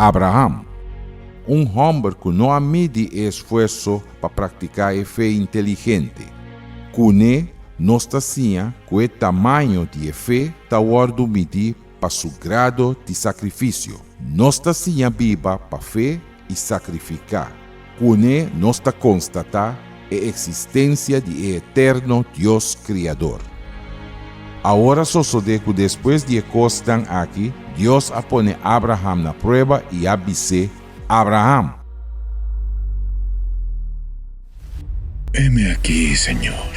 Abraham, un hòmber ku no a midi e esfuerso pa praktiká e fe inteligente. Kuné nos ta siña ku e tamaño di e fe ta wòrdu midí pa su grado di sakrifisio. Nos ta siña biba pa fe i sakrifiká. Kuné nos ta konstatá e eksistensia di e eterno Dios Kriador. Awor a sosodé ku despues di e kosnan aki, Dios a pone Abraham na prueba i a bis'é, Abraham! Heme aki, Señor.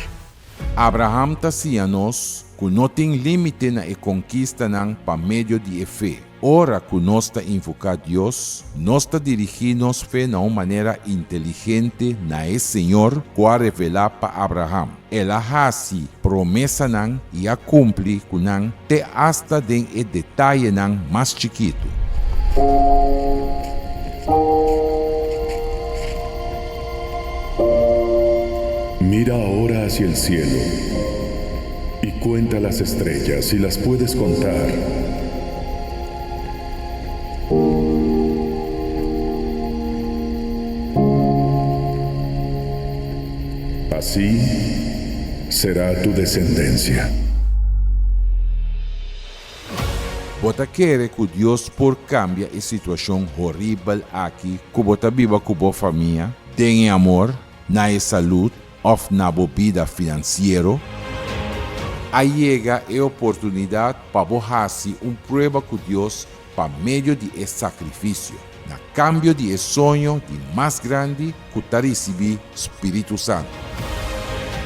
Abraham ta siña nos ku no tin límite na e konkistanan pa medio di e fe. Ora ku nos ta invoká Dios, nos ta dirigí nos fe na un manera inteligente na e Señor ku a revelá pa Abraham. El a hasi promesanan i a kumpli ku nan te asta den e detayenan mas chikitu. Mira ahora hacia el cielo y cuenta las estrellas, si las puedes contar. Así será tu descendencia. Bo ta kere ku Dios por kambia e situashon horibel aki ku bo ta biba ku bo famia, den e amor, na e salud òf na bo bida finansiero? A yega e oportunidat pa bo hasi un prueba ku Dios pa medio di e sakrifisio, na kambio di e soño di mas grandi ku ta risibí Spiritu Santu.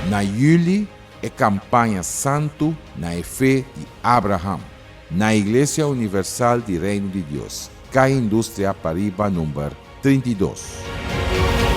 Na yüli e kampaña santu na e fe di Abraham, na Iglesia Universal di Reino di Dios, Kaya Industria Pariba number 32.